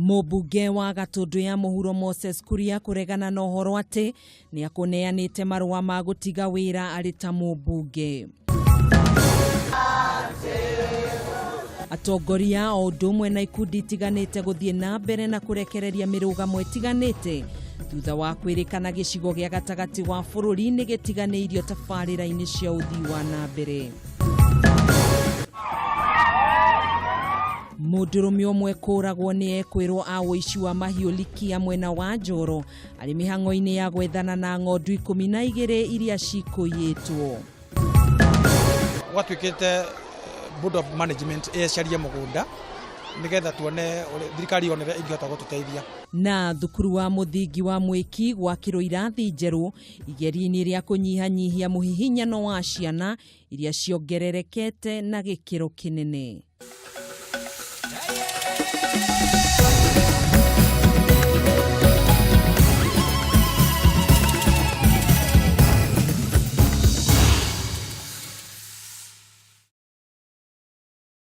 Mũmbunge wa Gatũndũ ya Mũhuro Moses Kuria kũregana na ũhoro atĩ nĩ akũneanĩte marũa ma gũtiga wĩra arĩ ta mũmbunge. Atongoria o ũndũ ũmwe na ikundi itiganĩte gũthiĩ na mbere na kũrekereria mĩrũgamo ĩtiganĩte thutha wa kwĩrĩkana gĩcigo gĩa gatagatĩ wa bũrũri nĩ gĩtiganĩirio tabarĩra-inĩ cia ũthii wa na mbere. Mũndũrũme ũmwe kũragwo nĩ ekwĩrwo a ũici wa mahiũ Likia mwena wa Njoro arĩ mĩhang'o-inĩ ya gwethana na ng'ondu 12 iria cikũiyĩtwo. Gwatuĩkĩte board of management ĩcarie mũgũnda nĩgetha tuone thirikari yone ũrĩa ĩngĩhota gũtũteithia. Na thukuru wa mũthingi wa Mwĩki gwakĩrwo irathi njerũ igeria-inĩ rĩa kũnyihanyihia mũhihinyano wa ciana iria ciongererekete na gĩkĩro kĩnene.